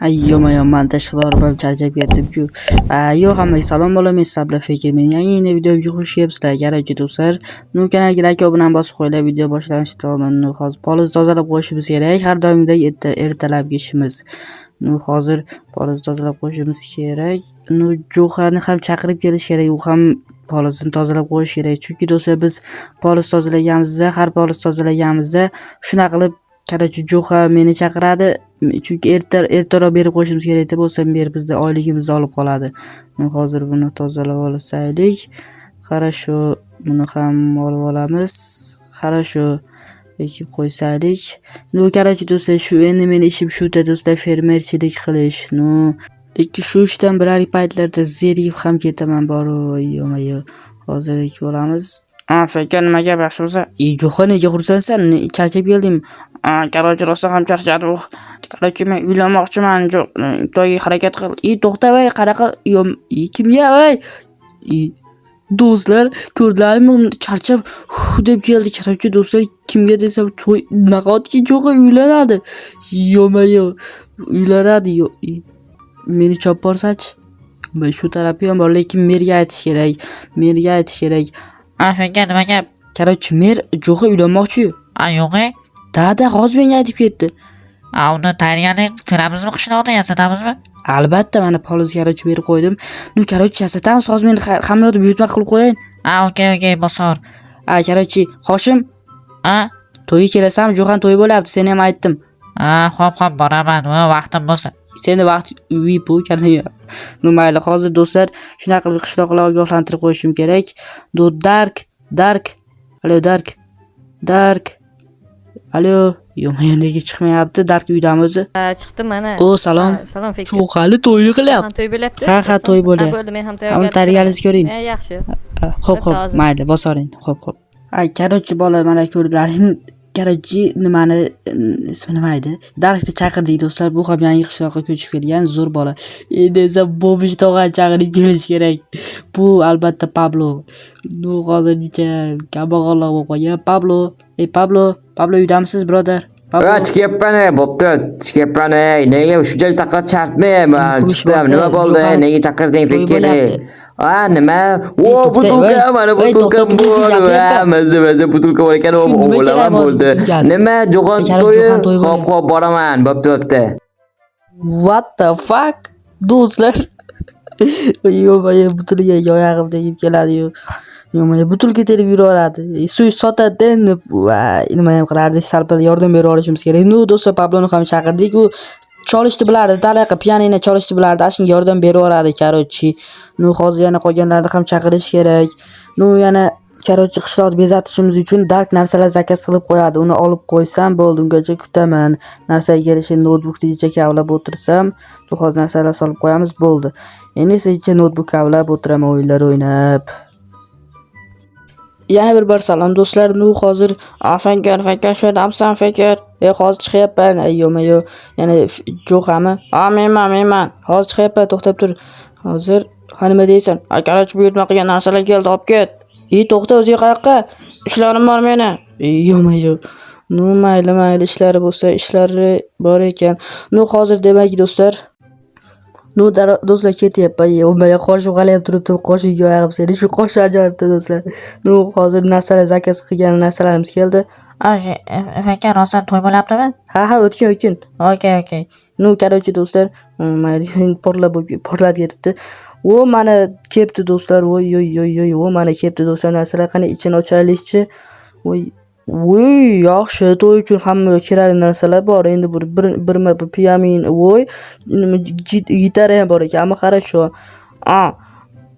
Ay, yomon, man tashqi ham charchab ketdim-ku. Yo, hammaga salom bola, men sizlar bilan Fikr. Men yangi videoga xush kelibsizlar. Короче, do'stlar, nu kanalga like obuna bosib qo'yinglar. Video boshlanishidan oldin nu hozir poliz tozalab qo'yishimiz kerak. Har doimgidek ertalabki ishimiz. Nu hozir poliz tozalab qo'yishimiz kerak. Nu Jo'xani ham chaqirib kelish kerak. U ham polizini tozalab qo'yish kerak. Chunki do'stlar, biz poliz tozalaganimizda, har poliz tozalaganimizda shunaqa qilib, короче, Jo'xa meni chaqiradi. Chunki ertaroq berib qo'yishimiz kerak deb bo'lsa, ber bizda oyligimizni olib qoladi. Nu hozir buni tozalab olsaylik. Хорошо, buni ham olib olamiz. Хорошо, ekib qo'ysaylik. Nu, короче, do'stlar, shu endi meni ishim shu-da do'stlar, fermerchilik qilish. Nu, lekin shu ishdan birar paytlarda zerikib ham ketaman boru, yo'ma-yo. Hozir ekib olamiz. A, Fikr, nima gap, yaxshimisan? E, Jo'xa, nega xursandsan? Charchab keldingmi? A, короче, rosa ham charchadim. Короче, men uylanmoqchiman. To'yga harakat qil. E, to'xta, voy, qanaqa? Kimga, voy? E, do'stlar, ko'rdilarmi? Charchab deb keldi. Короче, do'stlar, kimga desam, to'y nahotki Jo'xa uylanadi. Yo'ma-yo, uylanadi. Yo, meni chopib borsachi? Shu tarafi ham bor, lekin merga aytish kerak. Merga aytish kerak. A, Fikr, nima gap? Короче, mer Jo'xa uylanmoqchi. A, yo'q. Dada hozir menga aytib ketdi. A, uni tayyorgarlik ko'ramizmi, qishloqda yasatamizmi? Albatta, mana poliz, короче, berib qo'ydim. Nu, короче, yasatamiz. Hozir men hamma yoqda buyurtma qilib qo'yayin. A, okey, bosor. A, короче, Hoshim, A, to'yga kelasanmi? Jo'xan to'yi bo'lyapti, seni ham aytdim. A, xo'p, boraman, vaqtim bo'lsa. Seni vaqt bu. Nu mayli, hozir do'stlar, shunaqa qilib qishloqlarga ogohlantirib qo'yishim kerak. Do Dark, Dark. Alo, Dark. Dark. Alo. Yo'q, nega chiqmayapti? Dark uydami o'zi? Ha, chiqdim mana. O, salom. Ha, salom, Fikr. Jo'xali to'yni qilyapti. Ham to'y bo'lyapti. Ha, to'y bo'lyapti. Ha, bo'ldi, men ham Ha, uni tayyorgarlik ko'ring. Ha, yaxshi. Xo'p, Hozir. mayli, bosoring. Xo'p. Ay, короче, bola, mana ko'rdilaring. Короче, nimani ismi nima edi? Darkni chaqirdik do'stlar. Bu ham yangi qishloqqa ko'chib kelgan zo'r bola. Endi esa Bobish tog'ani chaqirib kelish kerak. Bu albatta Pablo. Nu hozir necha kambag'alroq bo'lib qolgan. Pablo, ey Pablo, Pablo, uydamisiz, birodar? Pablo. Ha, chiqyapman, ey, bo'pti, chiqyapman, ey. Nega shunchalik taqat shartmi? Man Urush chiqdim. bo'ldi, Nima bo'ldi? Jo'xan Nega chaqirding, to'y Fikr? bo'lyapti. Ha, nima? O, To'xta, butulka, voy, mana voy, butulka to'xta, bor. bu gapiryapman. Ha, mazza mazza butulka bor ekan, Shu nima kerak o'laman hozir bo'ldi. butulkani? Nima, Jo'xan Короче, to'yi? Jo'xan to'yi Xo'p, bo'lyapti. xo'p, boraman. Bo'pti, bo'pti. What the fuck? Do'stlar. Yo'q, butulga oyog'im tegib keladi-yu. Yo'q, butulka terib yuraveradi. Suv sotadi endi. Voy, nima ham qilardi, sal-pal yordam berib olishimiz kerak. Nu, do'stlar, Pabloni ham chaqirdik. U cholishni bilardi, tariqa pianino cholishni bilardi. Shunga yordam beraveradi, короче. Nu, hozir yana qolganlarni ham chaqirish kerak. Nu, yana, короче, qishloqni bezatishimiz uchun Dark narsalar заказ qilib qo'yadi. Uni olib qo'ysam bo'ldi, ungacha kutaman. Narsa kelishini noutbukni ichiga kavlab o'tirsam, nu hozir narsalar solib qo'yamiz, bo'ldi. Endi esa ichiga noutbuk kavlab o'tiraman o'yinlar o'ynab. Yana bir bor salom do'stlar. Nu hozir Fikr, Fikr, shu yerdamisan, Fikr? E, hozir chiqyapman. Ay, yo'ma-yo. Yana Jo'xami? Ha, menman, menman. Hozir chiqyapman, to'xtab tur. Hozir ha, nima deysan? A, короче, buyurtma qilgan narsalar keldi, olib ket. E, to'xta, o'zing qayoqqa? Ishlarim bor meni. E, yo'ma-yo. Nu mayli, mayli, ishlari bo'lsa, ishlari bor ekan. Nu hozir demak do'stlar, nu do'stlar, ketyapman. Yo'maya qoshim g'alayib turibdi, qoshimga oyog'im seni. Shu qosh ajoyibdi do'stlar. Nu hozir narsalar заказ qilgan narsalarimiz keldi. A, Fikr, rostdan to'y bo'lyaptimi? Ha, o'tkin, o'tkin. Okey. Nu, короче, do'stlar, mayli, portlab ketibdi. O, mana kelibdi do'stlar. Voy, voy, voy, voy, o, mana kelibdi do'stlar narsalar. Qani, ichini ochaylikchi. Voy, voy, yaxshi, to'y uchun hamma kerakli narsalar bor. Endi bir birma bir pianino, voy, nima, gitara ham bor ekan. Ammo хорошо. A,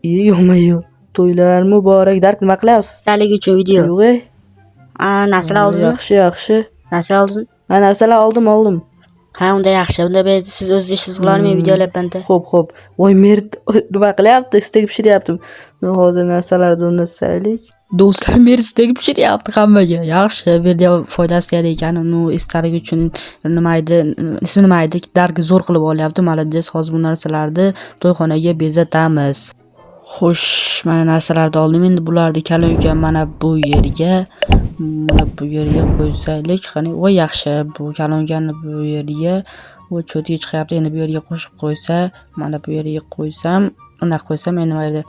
yo'ma-yo'q. To'ylar muborak. Dark, nima qilyapsiz? Esdalik uchun video. Yo'q, ey. A, narsalar oldingizmi? Yaxshi, yaxshi. Narsalar oldingizmi? Ha, narsalar oldim, oldim. Ha, unda yaxshi. Unda siz o'zingiz ishingizni qilar, men video olyapman-da. Xo'p, xo'p. Voy, mer nima qilyapti? Stek pishiryapti. Nu hozir narsalarni o'rnatsaylik. Do'stlar, mer stek pishiryapti hammaga. Yaxshi, bu yerda foydasi tegadi ekan. Nu esdalik uchun nima edi? Ismi nima edi? Dark zo'r qilib olyapti. Молодец. Hozir bu narsalarni to'yxonaga bezatamiz. Xo'sh, mana narsalarni oldim. Endi bularni kolonka mana bu yerga, mana bu yerga qo'ysaylik. Qani, voy, yaxshi. Bu kolonkani bu yerga. U cho'tga chiqyapti. Endi bu yerga qo'shib qo'ysa, mana bu yerga qo'ysam, unday qo'ysam endi mayli.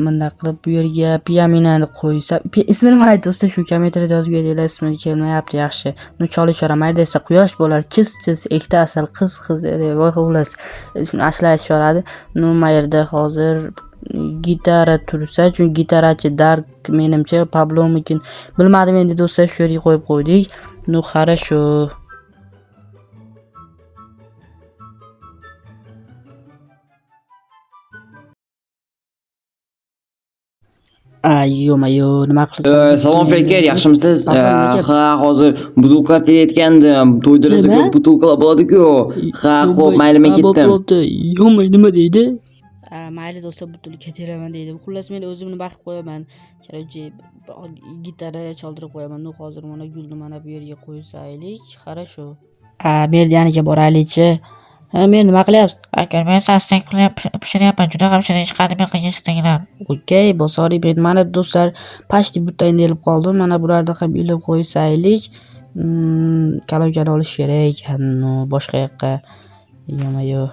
Bunday qilib bu yerga pianinoni qo'ysa, ismi nima edi do'stlar? Shu kommentariyada yozib ketinglar, ismi kelmayapti, yaxshi. Nu cholishar mayli desa quyosh bo'lar, chiz chiz, ikkita asal, qiz qiz, voy xullas, shuni ashula aytisharadi. Nu mayerda hozir gitara tursa, chunki gitarachi Dark menimcha Pablomikin. Bilmadim endi do'stlar, shu yerga qo'yib qo'ydik. Nu хорошо. Ay, yo'ma-yo, nima qilsam? Salom Feker, yaxshimisiz? Ha, hozir butulka terayotgandim. To'yda rosa Nima? ko'p butulkalar bo'ladi-ku. Ha, xo'p, mayli men ketdim. Bo'pti. Yo'ma, nima deydi? Mayli do'stlar, butulka teraman deydi. Xullas, men o'zimni baqib qo'yaman. Короче, gitara chaldirib qo'yaman. Nu hozir mana gulni mana bu yerga qo'ysaylik. Хорошо. Men yaniga boraylikchi. Ha, men nima qilyapsiz? Aka, men sastak pishiryapman. Juda ham shirin chiqadi men qilgan staklar. Okey, bosorik men mana do'stlar, почти bitta ilib qoldim. Mana bularni ham ilib qo'ysaylik. Kalonkani olish kerak ekan, nu boshqa yoqqa. Yo'ma-yo.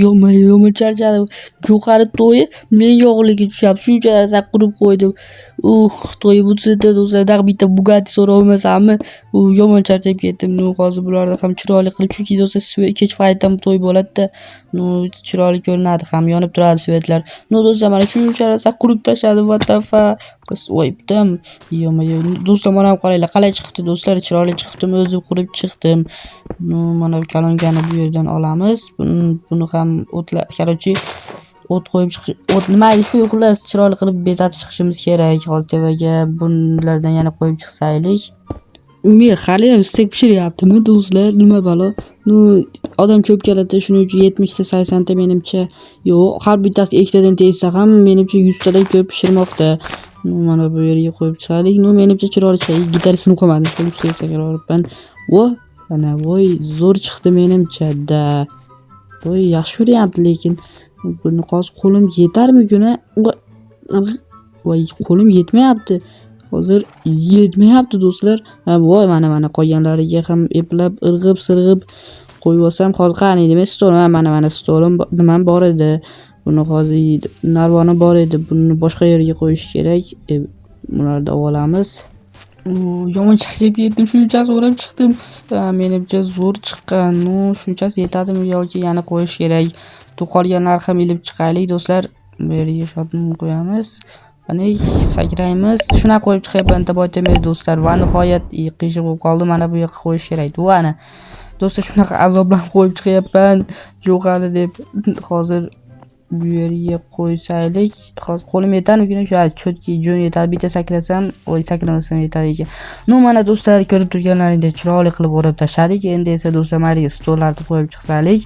Yo'ma, yo'ma charchadim. Jo'xori to'yi menga og'irligi tushyapti. Shuncha narsa qurib qo'ydim. To'yi butsinda do'stlar, dag bitta Bugatti so'rolmasammi? U yomon charchab ketdim. Nu hozir bularni ham chiroyli qilib, chunki do'stlar kech paytda ham to'y bo'ladi-da. Nu chiroyli ko'rinadi ham, yonib turadi svetlar. Nu do'stlar, mana shuncha narsa qurib tashladim, what the fuck. Voy, bitam. Yo'ma, yo. Do'stlar, mana ham qaranglar, qalay chiqibdi do'stlar, chiroyli chiqibdimi, o'zim qurib chiqdim. Nu mana bu kalonkani bu yerdan olamiz. Buni ham o'tlar, короче, o't qo'yib chiqish, o't nima edi shu, xullas chiroyli qilib bezatib chiqishimiz kerak. Hozir tepaga bulardan yana qo'yib chiqsaylik. Umir hali ham stek pishiryaptimi do'stlar? Nima balo? Nu odam ko'p keladi, shuning uchun 70 ta 80 ta menimcha, yo'q, har bittasi ikkitadan tegsa ham menimcha 100 tadan ko'p pishirmoqda. Nu mana bu yerga qo'yib chiqaylik. Nu menimcha chiroyli chiqadi. Gitara sinib qolmadi, shuni ustiga sakrayapman. Vo, ana voy, zo'r chiqdi menimcha da. Voy, yaxshi ko'ryapti, lekin buni hozir qo'lim yetarmi-ku-na? Voy, qo'lim yetmayapti. Hozir yetmayapti do'stlar. Ha, voy, mana mana qolganlariga ham eplab, irg'ib, sirg'ib qo'yib olsam, hozir qani endi men stolim, ha, mana mana stolim, nimam bor edi. Buni hozir narvoni bor edi. Buni boshqa yerga qo'yish kerak. Bularni olib olamiz. Yomon charchab ketdim, shunchasi o'rab chiqdim. Ha, menimcha zo'r chiqqan. Nu, shunchasi yetadimi yoki yana qo'yish kerak? To'qolganlar ham ilib chiqaylik do'stlar. Bu yerga shotni qo'yamiz. Qani sakraymiz. Shuna qo'yib chiqyapman taboytamay do'stlar. Va nihoyat qiyshiq bo'lib qoldi. Mana bu yoqqa qo'yish kerak. Bu ana. Do'stlar, shunaqa azoblanib qo'yib chiqyapman. Jo'xali deb hozir bu yerga qo'ysaylik. Hozir qo'lim yetarmi? Shu cho'tki jo'n yetadi. Bitta sakrasam, voy, sakramasam yetadi ekan. Nu mana do'stlar, ko'rib turganlaringizdek chiroyli qilib o'rab tashladik. Endi esa do'stlar, mayliga stollarni qo'yib chiqsalik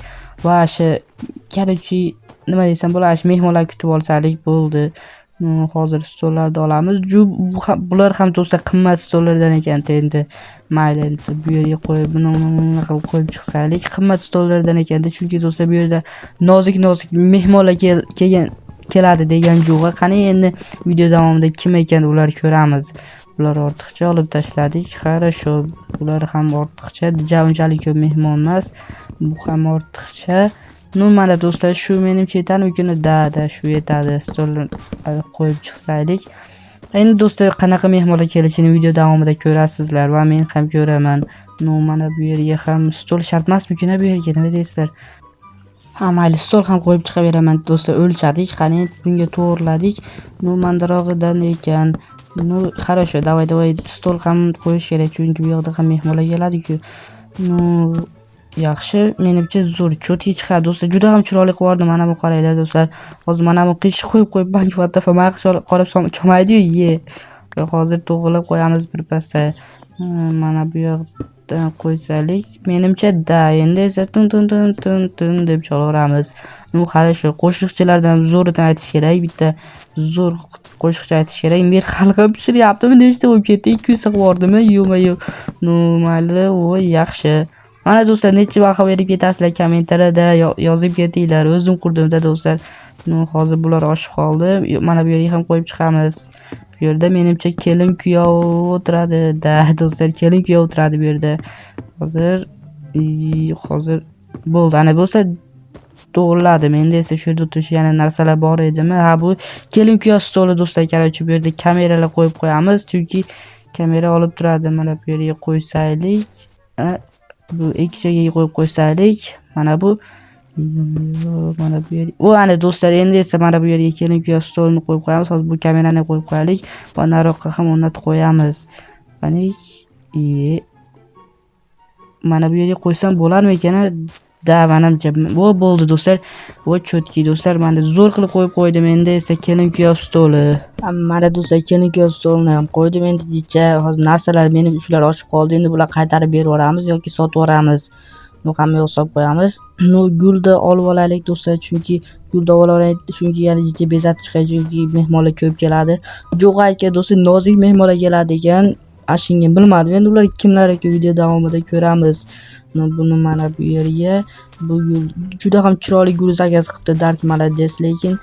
va shu, короче, nima desam bo'ladi, shu mehmonlar kutib olsalik bo'ldi. Nu hozir stollarni olamiz. Bular ham do'stlar qimmat stollardan ekan endi. Mayli, endi bu yerga qo'yib, buni bunga qilib qo'yib chiqsalik, qimmat stollardan ekan, chunki do'stlar bu yerda nozik-nozik mehmonlar keladi degan jo'g'a. Qani endi video davomida kim ekan ular ko'ramiz. Bular ortiqcha olib tashladik. Хорошо, bular ham ortiqcha, unchalik ko'p mehmon emas. Bu ham ortiqcha. Nu mana do'stlar, shu menimcha yetarmi? Da, da, shu yetadi. Stolni qo'yib chiqsaylik. Endi do'stlar, qanaqa mehmonlar kelishini video davomida ko'rasizlar va men ham ko'raman. Nu mana bu yerga ham stol shart emasmi-ku bu yerga, nima deysizlar? Ha, mayli, stol ham qo'yib chiqaveraman do'stlar. O'lchadik, qani bunga to'g'riladik. Nu mandirog'idan ekan. Nu хорошо, давай, давай, stol ham qo'yish kerak, chunki bu yoqda ham mehmonlar keladi-ku. Nu yaxshi, menimcha zo'r cho'tki chiqadi do'stlar. Juda ham chiroyli qilib yubordim. Mana bu qaranglar do'stlar. Hozir mana bu qiyshiq qo'yib qo'yib, bank what the fuck, mana qarab chomaydi-yu, ye. Hozir to'g'rilab qo'yamiz bir pasda. Mana bu yoqdan qo'ysalik, menimcha da, endi esa tun tun tun tun tun deb chalaveramiz. Nu хорошо, qo'shiqchilardan zo'ridan aytish kerak, bitta zo'r qo'shiqchi aytish kerak. Mir hali ham pishiryaptimi? Nechta bo'lib ketdi? 200 qilib yubordimi? Yo'qmi, yo'q. Nu mayli, voy, yaxshi. Mana do'stlar, necha baho berib ketasizlar kommentariyada yozib ketinglar. O'zim qurdimda do'stlar. Nu hozir bular oshib qoldi. Mana bu yerga ham qo'yib chiqamiz. Bu yerda menimcha kelin kuyov o'tiradi da do'stlar, kelin kuyov o'tiradi bu yerda. Hozir Hozir bo'ldi. Ana bo'lsa to'g'riladim. Endi esa shu yerda o'tirish yana narsalar bor edimi? Ha, bu kelin kuyov stoli do'stlar, короче, bu yerda kameralar qo'yib qo'yamiz, chunki kamera olib turadi. Mana bu yerga qo'ysaylik, bu ikkichaga qo'yib qo'ysaylik, mana bu mana bu yer. U ana do'stlar, endi esa mana bu yerga kelin kuyov stolini qo'yib qo'yamiz. Hozir bu kamerani qo'yib qo'yaylik va nariroqqa ham o'rnatib qo'yamiz. Qani, mana bu yerga qo'ysam bo'larmikan? Da, manimcha bu bo'ldi do'stlar. Bu cho'tki do'stlar, mana zo'r qilib qo'yib qo'ydim. Endi esa kelin kuyov stoli. Mana do'stlar, kelin kuyov stolini ham qo'ydim. Endi jicha hozir narsalar meni shular oshib qoldi. Endi bular qaytarib berib yuboramiz yoki sotib yuboramiz. Bu hamma yoq solib qo'yamiz. No, gulni olib olaylik do'stlar, chunki gulni olib olaylik, chunki yana jicha bezatib chiqadi, chunki mehmonlar ko'p keladi. Jo'g'a aka do'stlar, nozik mehmonlar keladi ekan. Ashunga bilmadim. Endi ular kimlar ekan video davomida ko'ramiz. No, buni mana bu yerga, bu gul juda ham chiroyli gul zakaz qilibdi Dark, молодец, lekin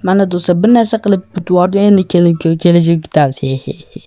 mana do'stlar bir narsa qilib bitib yubordi. Endi kelin kelishib kutamiz. He he he.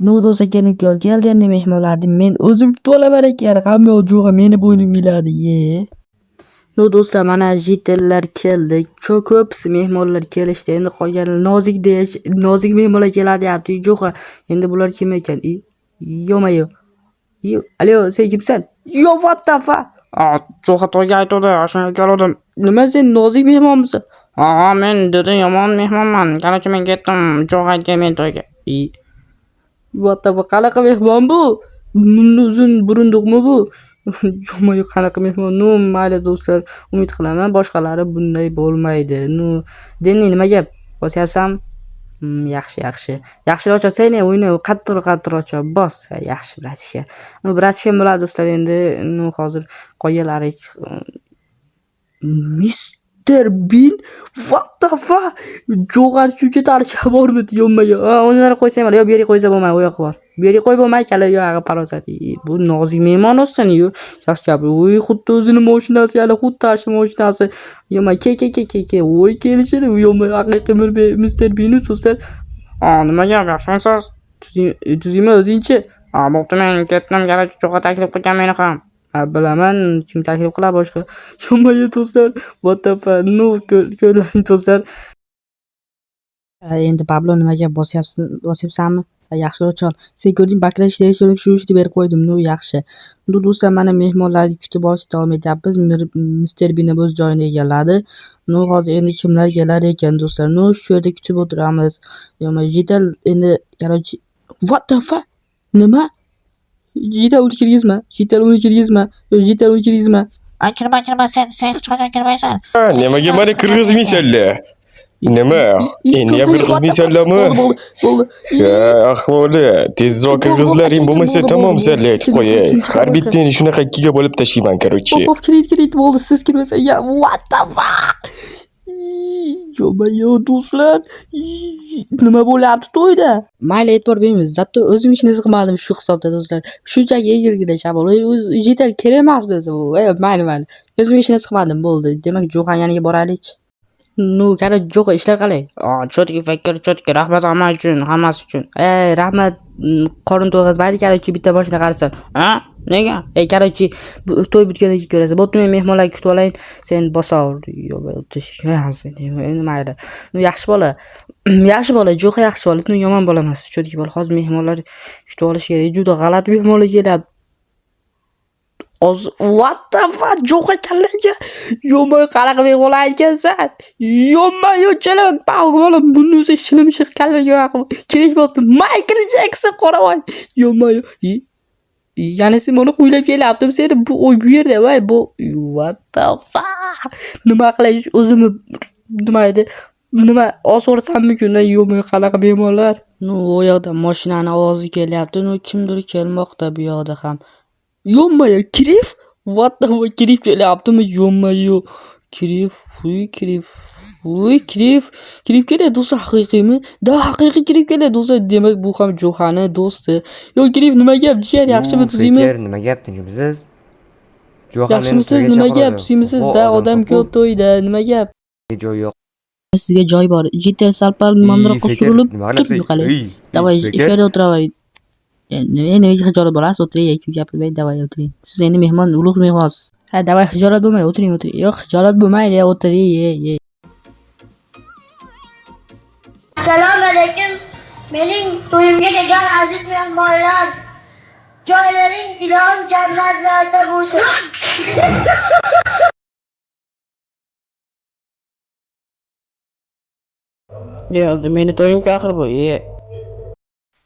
Ну do'stlar, kelin kuyov keldi. Endi mehmonlarni men o'zim kutib olaman ekan. Hamma yoq jo'g'a meni bo'ynimga iladi. Ye. Ну do'stlar, mana jitellar keldi. Ko'pisi mehmonlar kelishdi. Endi qolganlar nozik deyish, nozik mehmonlar keladi deyapti. Jo'g'a. Endi bular kim ekan? Yo'ma-yo. Alo, sen kimsan? Yo, what the fuck? Jo'g'a to'yga aytuvdi, shunga keldim. Nima sen nozik mehmonmisan? Ha, men dedi yomon mehmonman. Qarachi, men ketdim. Jo'g'a aytgan men to'yga. What the fuck, qanaqa mehmon bu? Buni uzun burunduqmi bu? Yo'q, qanaqa mehmon? Ну, mayli do'stlar, umid qilaman boshqalari bunday bo'lmaydi. Ну, Denni nima gap? Bosyapsan? Yaxshi, yaxshi. Yaxshiroq ochsang, o'yini qattiqroq och. Bos. Yaxshi, bratishka. Ну, bratishka bo'ladi do'stlar endi. Ну, hozir qolganlari Mister Bean, what the fuck? Jo'g'ar shuncha tanisha bormi yo'nmaga? Ha, uni qo'ysang bo'ladi, yo bu yerga qo'ysa bo'lmaydi, u yoqqa bor. Bu yerga qo'yib bo'lmaydi, kalla yo farosat. Bu nozik mehmon o'ssin, yo. Yaxshi gap. Uy, xuddi o'zini mashinasi, ya'ni xuddi shu mashinasi. Yo'ma, ke ke ke ke ke. Voy, kelishidi. Yo'ma, haqiqiy Mister Bean do'stlar. Ha, nima gap, yaxshimisiz? Tuzingmi o'zingchi? Ha, bo'pti, men ketdim, garchi jo'g'a taklif qilgan meni ham. Ha, bilaman, kim taklif qiladi boshqa. Yo'ma, do'stlar, what the fuck? No, ko'rlaring do'stlar. Endi Pablo nima gap, bosyapsanmi? Yaxshiroq chol. Sen ko'rding, baklash deyish shu ishni berib qo'ydim. Ну, yaxshi. Ну, do'stlar, mana mehmonlarni kutib olishda davom etyapmiz. Mister Bean o'z joyini egalladi. Ну, hozir endi kimlar kelar ekan do'stlar? Ну, shu yerda kutib o'tiramiz. Yo'ma, Jitel endi, короче, what the fuck? Nima? Jitel uni kirgizma. Jitel uni kirgizma. Jitel uni kirgizma. Ay, kirma, kirma, sen hech qachon kirmaysan. Nimaga meni kirgizmaysanlar? Nima? Endi ham kirgizmaysanlarmi? Bo'ldi, bo'ldi. Ya, ahvoli, tezroq kirgizlaring bo'lmasa tamom sizlarga aytib qo'yay. Har bittangni shunaqa ikkiga bo'lib tashlayman, короче. Hop, hop, kirit, kirit, bo'ldi, siz kirmasa, ya, what the fuck? Yo'ma-yo, do'stlar, nima bo'lyapti to'yda? Mayli, e'tibor bermaymiz. Zato o'zim hech narsa qilmadim shu hisobda do'stlar. Shunchaki egilgina shamol. O'zi yetar kerak emasdi o'zi bu. Mayli, mayli. O'zim hech narsa qilmadim, bo'ldi. Demak, Jo'xan yoniga boraylik. Ну, qara, Jo'xa, ishlar qalay? Cho'tki fikr, cho'tki, rahmat hamma uchun, hammasi uchun. Rahmat, qorin to'yg'izmaydi, короче, bitta boshini qarasan. Ha? Nega? Короче, to'y bitgandan keyin ko'rasan. Bo'pti, men mehmonlarni kutib olayin, sen bosavur. Yo'q, sen endi mayli. Ну, yaxshi bola. Yaxshi bola, Jo'xa yaxshi bola. Ну, yomon bola emas, cho'tki bola. Hozir mehmonlar kutib olish kerak. Juda g'alati mehmonlar kelyapti. Hozir what the fuck, Jo'xa kallaga. Yo'ma, qanaqa mehmon aytgansan? Yo'ma, yo'chalar, bola, buni o'zi shilimshiq kallaga yoqib kerak bo'libdi. Michael Jackson qoravoy. Yo'ma, yana sen buni quylab kelyaptim seni bu oy bu yerda voy bu what the fuck. Nima qilay o'zimni nima edi? Nima osorsammikin? Yo'ma, qanaqa mehmonlar? Ну, u yoqda mashinani ovozi kelyapti. Ну, kimdir kelmoqda bu yoqda ham. Yo'ma, Kirif? What the fuck, kirib kelyaptimi? Yo'ma-yo. Kirib, fuy, kirib, fuy, kirib, kirib kelyapti do'stlar, haqiqiymi? Da, haqiqiy kirib kelyapti do'stlar. Demak, bu ham Johani do'sti. Yo, kirib, nima gap, jigar, yaxshimi, tuzukmi? Fikr, nima gap, tinchmisiz? Jo'xa meni Yaxshimisiz, to'yga nima gap, chaqiradi. tuzukmisiz? Oho, Da, odam ko'p-ku. ko'p to'yda, nima gap? Joy yo'q. Sizga joy bor. Jitter sal-pal mandroqqa Ey, Fikr, surilib, nima turib qilyapsiz? yo'qoling. Ey, Давай, Fikr. shu yerda o'tiravering. Nima, nimaga xijolat bo'lasiz? O'tiring, aka, gapirmang, давай o'tiring. Siz endi mehmon, ulug' mehmonsiz. Ha, давай xijolat bo'lmang, o'tiring, o'tiring. Yo'q, xijolat bo'lmang, ya, o'tiring, ye, ye. Assalomu alaykum. Mening to'yimga kelgan aziz mehmonlar. Joylaring ilohim jannatlarda bo'lsin. Yo'q, meni to'yim chaqir bu, ye.